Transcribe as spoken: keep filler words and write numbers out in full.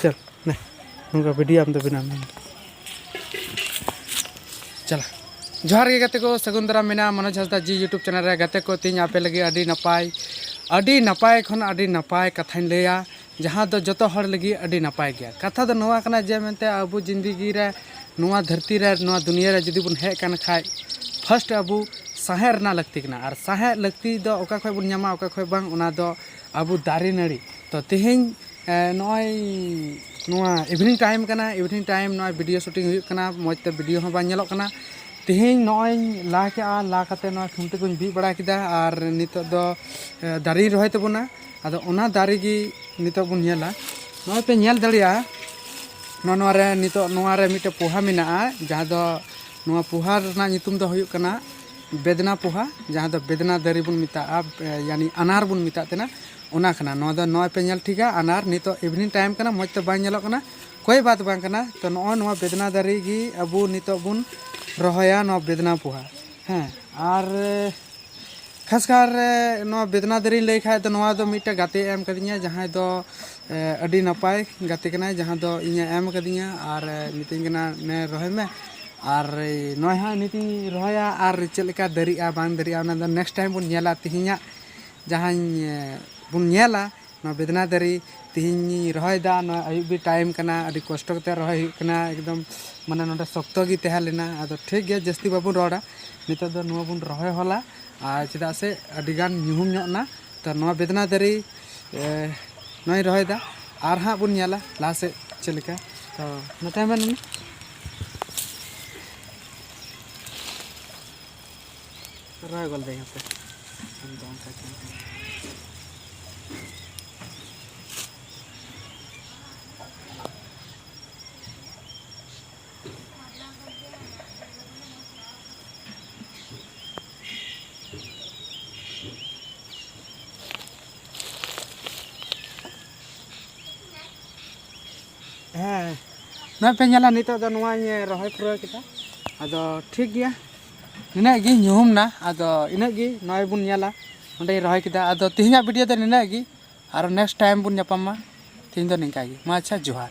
ᱪᱚᱞ, ᱱᱮ, ᱱᱚᱝᱠᱟ ᱵᱷᱤᱰᱤᱭᱳ ᱟᱢ ᱫᱚ ᱵᱮᱱᱟᱣ ᱢᱮ᱾ ᱪᱟᱞᱟ᱾ ᱡᱚᱦᱟᱨ ᱜᱮ ᱜᱟᱛᱮ ᱠᱚ, ᱥᱟᱹᱜᱩᱱ ᱫᱟᱨᱟᱢ ᱢᱮᱱᱟᱜᱼᱟ ᱢᱚᱱᱳᱡᱽ ᱦᱟᱸᱥᱫᱟ ᱡᱤ YouTube ᱪᱮᱱᱮᱞ ᱨᱮ᱾ ᱜᱟᱛᱮ ᱠᱚ, ᱛᱮᱦᱮᱧ ᱟᱯᱮ ᱞᱟᱹᱜᱤᱫ ᱟᱹᱰᱤ ᱱᱟᱯᱟᱭ, ᱟᱹᱰᱤ ᱱᱟᱯᱟᱭ ᱠᱷᱚᱱ ᱟᱹᱰᱤ ᱱᱟᱯᱟᱭ ᱠᱟᱛᱷᱟᱧ ᱞᱟᱹᱭᱟ, ᱡᱟᱦᱟᱸ ᱫᱚ ᱡᱚᱛᱚ ᱦᱚᱲ ᱞᱟᱹᱜᱤᱫ ᱟᱹᱰᱤ ᱱᱟᱯᱟᱭ ᱜᱮᱭᱟ᱾ ᱠᱟᱛᱷᱟ ᱫᱚ ᱱᱚᱣᱟ ᱠᱟᱱᱟ ᱡᱮ ᱢᱮᱱᱛᱮ ᱟᱵᱚ ᱡᱤᱱᱫᱮᱜᱤ ᱨᱮ, ᱱᱚᱣᱟ ᱫᱷᱟᱹᱨᱛᱤ ᱨᱮ, ᱱᱚᱣᱟ ᱫᱩᱱᱤᱭᱟᱹ ᱨᱮ ᱡᱩᱫᱤ ᱵᱚᱱ ᱦᱮᱡ ᱠᱟᱱ ᱠᱷᱟᱡ, ᱯᱷᱟᱥᱴ ᱟᱵᱚ ᱥᱟᱦᱮᱫ ᱨᱮᱱᱟᱜ ᱞᱟᱹᱠᱛᱤ ᱠᱟᱱᱟ᱾ ᱟᱨ ᱥᱟᱦᱮᱫ ᱞᱟᱹᱠᱛᱤ ᱫᱚ ᱚᱠᱟ ᱠᱷᱚᱡ ᱵᱚᱱ ᱧᱟᱢᱟ, ᱚᱠᱟ ᱠᱷᱚᱡ ᱵᱟᱝ, ᱚᱱᱟ ᱫᱚ ᱟᱵᱚ ᱫᱟᱨᱮ ᱱᱟᱹᱲᱤ᱾ ᱛᱚ ᱛᱮᱦᱮᱧ ᱮ, ᱱᱚᱜᱼᱚᱭ ᱱᱚᱣᱟ ᱤᱵᱷᱤᱱᱤᱝ ᱴᱟᱭᱤᱢ ᱠᱟᱱᱟ, ᱤᱵᱷᱤᱱᱤᱝ ᱴᱟᱭᱤᱢ ᱱᱚᱜᱼᱚᱭ ᱵᱷᱤᱰᱤᱭᱳ ᱥᱩᱴᱤᱝ ᱦᱩᱭᱩᱜ ᱠᱟᱱᱟ, ᱢᱚᱡᱽ ᱛᱮ ᱵᱷᱤᱰᱤᱭᱳ ᱦᱚᱸ ᱵᱟᱝ ᱧᱮᱞᱚᱜ ᱠᱟᱱᱟ᱾ ᱛᱮᱦᱮᱧ ᱱᱚᱜᱼᱚᱭ ᱤᱧ ᱞᱟ ᱠᱮᱜᱼᱟ, ᱞᱟ ᱠᱟᱛᱮ ᱱᱚᱣᱟ ᱠᱷᱩᱱᱴᱤ ᱠᱚᱧ ᱵᱤᱫ ᱵᱟᱲᱟ ᱠᱮᱫᱟ, ᱟᱨ ᱱᱤᱛᱚᱜ ᱫᱚ, ᱮ, ᱫᱟᱨᱮᱧ ᱨᱚᱦᱚᱭ ᱛᱟᱵᱚᱱᱟ᱾ ᱟᱫᱚ ᱚᱱᱟ ᱫᱟᱨᱮ ᱜᱮ ᱱᱤᱛᱚᱜ ᱵᱚᱱ ᱧᱮᱞᱟ᱾ ᱱᱚᱜᱼᱚᱭ ᱯᱮ ᱧᱮᱞ ᱫᱟᱲᱮᱭᱟᱜᱼᱟ, ᱱᱚᱣᱟ, ᱱᱚᱣᱟ ᱨᱮ ᱱᱤᱛᱚᱜ, ᱱᱚᱣᱟ ᱨᱮ ᱢᱤᱫᱴᱮᱡ ᱯᱚᱦᱟ ᱢᱮᱱᱟᱜᱼᱟ, ᱡᱟᱦᱟᱸ ᱫᱚ ᱱᱚᱣᱟ ᱯᱚᱦᱟ ᱨᱮᱱᱟᱜ ᱧᱩᱛᱩᱢ ᱫᱚ ᱦᱩᱭᱩᱜ ᱠᱟᱱᱟ ᱵᱮᱫᱽᱱᱟ ᱯᱚᱦᱟ, ᱡᱟᱦᱟᱸ ᱫᱚ ᱵᱮᱫᱽᱱᱟ ᱫᱟᱨᱮ ᱵᱚᱱ ᱢᱮᱛᱟᱜᱼᱟ, ᱮ, ᱭᱟᱱᱤ ᱟᱱᱟᱨ ᱵᱚᱱ ᱢᱮᱛᱟᱜ ᱛᱟᱦᱮᱱᱟ, ᱚᱱᱟ ᱠᱟᱱᱟ᱾ ᱱᱚᱣᱟ ᱫᱚ ᱱᱚᱜᱼᱚᱭ ᱯᱮ ᱧᱮᱞ ᱴᱷᱤᱠᱟ, ᱟᱱᱟᱨ ᱱᱤᱛᱚᱜ ᱤᱵᱷᱤᱱᱤᱝ ᱴᱟᱭᱤᱢ ᱠᱟᱱᱟ, ᱢᱚᱡᱽ ᱛᱮ ᱵᱟᱝ ᱧᱮᱞᱚᱜ ᱠᱟᱱᱟ, ᱠᱚᱭ ᱵᱟᱛ ᱵᱟᱝ ᱠᱟᱱᱟ᱾ ᱛᱚ ᱱᱚᱜᱼᱚᱭ ᱱᱚᱣᱟ ᱵᱮᱫᱽᱱᱟ ᱫᱟᱨᱮ ᱜᱮ ᱟᱵᱚ ᱱᱤᱛᱚᱜ ᱵᱚᱱ ᱨᱚᱦᱚᱭᱟ, ᱱᱚᱣᱟ ᱵᱮᱫᱽᱱᱟ ᱯᱚᱦᱟ᱾ ᱦᱮᱸ, ᱟᱨ ᱠᱷᱟᱥ ᱠᱟᱨ ᱱᱚᱣᱟ ᱵᱮᱫᱽᱱᱟ ᱫᱟᱨᱮᱧ ᱞᱟᱹᱭ ᱠᱷᱟᱡ ᱫᱚ, ᱱᱚᱣᱟ ᱫᱚ ᱢᱤᱫᱴᱮᱡ ᱜᱟᱛᱮᱭ ᱮᱢ ᱠᱟᱫᱤᱧᱟ, ᱡᱟᱦᱟᱸᱭ ᱫᱚ, ᱮ, ᱟᱹᱰᱤ ᱱᱟᱯᱟᱭ ᱜᱟᱛᱮ ᱠᱟᱱᱟᱭ, ᱡᱟᱦᱟᱸ ᱫᱚ ᱤᱧᱮ ᱮᱢ ᱠᱟᱫᱤᱧᱟ ᱟᱨ, ᱮ, ᱢᱤᱛᱟᱹᱧ ᱠᱟᱱᱟ, "ᱱᱮ, ᱨᱚᱦᱚᱭ ᱢᱮ᱾" ᱟᱨ, ᱮ, ᱱᱚᱜᱼᱚᱭ ᱦᱟᱸᱜ ᱱᱤᱛᱤᱧ ᱨᱚᱦᱚᱭᱟ, ᱟᱨ ᱪᱮᱫ ᱞᱮᱠᱟ ᱫᱟᱨᱮᱜᱼᱟ ᱵᱟᱝ ᱫᱟᱨᱮᱜᱼᱟ, ᱚᱱᱟ ᱫᱚ ᱱᱮᱠᱥᱴ ᱴᱟᱭᱤᱢ ᱵᱚᱱ ᱧᱮᱞᱟ᱾ ᱛᱮᱦᱮᱧᱟᱜ ᱡᱟᱦᱟᱸᱧ, ᱮ, ᱵᱚᱱ ᱧᱮᱞᱟ, ᱱᱚᱣᱟ ᱵᱮᱫᱽᱱᱟ ᱫᱟᱨᱮ ᱛᱮᱦᱮᱧᱤᱧ ᱨᱚᱦᱚᱭᱮᱫᱟ, ᱱᱚᱣᱟ ᱟᱹᱭᱩᱵ ᱵᱮ ᱴᱟᱭᱤᱢ ᱠᱟᱱᱟ, ᱟᱹᱰᱤ ᱠᱚᱥᱴᱚ ᱠᱟᱛᱮ ᱨᱚᱦᱚᱭ ᱦᱩᱭᱩᱜ ᱠᱟᱱᱟ, ᱮᱠᱫᱚᱢ ᱢᱟᱱᱮ ᱱᱚᱰᱮ ᱥᱚᱠᱛᱚ ᱜᱮ ᱛᱟᱦᱮᱸ ᱞᱮᱱᱟ᱾ ᱟᱫᱚ ᱴᱷᱤᱠ ᱜᱮᱭᱟ, ᱡᱟᱹᱥᱛᱤ ᱵᱟᱵᱚᱱ ᱨᱚᱲᱟ, ᱱᱤᱛᱚᱜ ᱫᱚ ᱱᱚᱣᱟ ᱵᱚᱱ ᱨᱚᱦᱚᱭ ᱦᱚᱞᱟ, ᱟᱨ ᱪᱮᱫᱟᱜ ᱥᱮ ᱟᱹᱰᱤ ᱜᱟᱱ ᱧᱩᱦᱩᱢ ᱧᱚᱜ ᱮᱱᱟ᱾ ᱛᱚ ᱱᱚᱣᱟ ᱵᱮᱫᱽᱱᱟ ᱫᱟᱨᱮ, ᱮ, ᱱᱚᱣᱟᱧ ᱨᱚᱦᱚᱭᱮᱫᱟ, ᱟᱨ ᱦᱟᱸᱜ ᱵᱚᱱ ᱧᱮᱞᱟ ᱞᱟᱦᱟ ᱥᱮᱫ ᱪᱮᱫ ᱞᱮᱠᱟ᱾ ᱛᱚ ᱱᱚᱛᱮ ᱢᱮᱱ ᱢᱮ᱾ ᱨᱚᱦᱚᱭ ᱜᱚᱞ ᱫᱟᱹᱧ ᱦᱟᱯᱮ᱾ ᱟᱢ ᱫᱚ ᱚᱱᱠᱟ ᱜᱮ᱾ ᱦᱮᱸ, ᱱᱚᱜᱼᱚᱭ ᱯᱮ ᱧᱮᱞᱟ, ᱱᱤᱛᱚᱜ ᱫᱚ ᱱᱚᱣᱟᱧ ᱨᱚᱦᱚᱭ ᱯᱩᱨᱟᱹᱣ ᱠᱮᱫᱟ᱾ ᱟᱫᱚ ᱴᱷᱤᱠ ᱜᱮᱭᱟ, ᱱᱤᱱᱟᱹᱜ ᱜᱮ ᱧᱩᱦᱩᱢ ᱱᱟ᱾ ᱟᱫᱚ ᱤᱱᱟᱹᱜ ᱜᱮ, ᱱᱚᱜᱼᱚᱭ ᱵᱚᱱ ᱧᱮᱞᱟ, ᱱᱚᱸᱰᱮᱧ ᱨᱚᱦᱚᱭ ᱠᱮᱫᱟ᱾ ᱟᱫᱚ ᱛᱮᱦᱮᱧᱟᱜ ᱵᱷᱤᱰᱤᱭᱳ ᱫᱚ ᱱᱤᱱᱟᱹᱜ ᱜᱮ, ᱟᱨᱚ ᱱᱮᱠᱥᱴ ᱴᱟᱭᱤᱢ ᱵᱚᱱ ᱧᱟᱯᱟᱢᱟ᱾ ᱛᱮᱦᱮᱧ ᱫᱚ ᱱᱤᱝᱠᱟ ᱜᱮ᱾ ᱢᱟ ᱟᱪᱪᱷᱟ, ᱡᱚᱦᱟᱨ᱾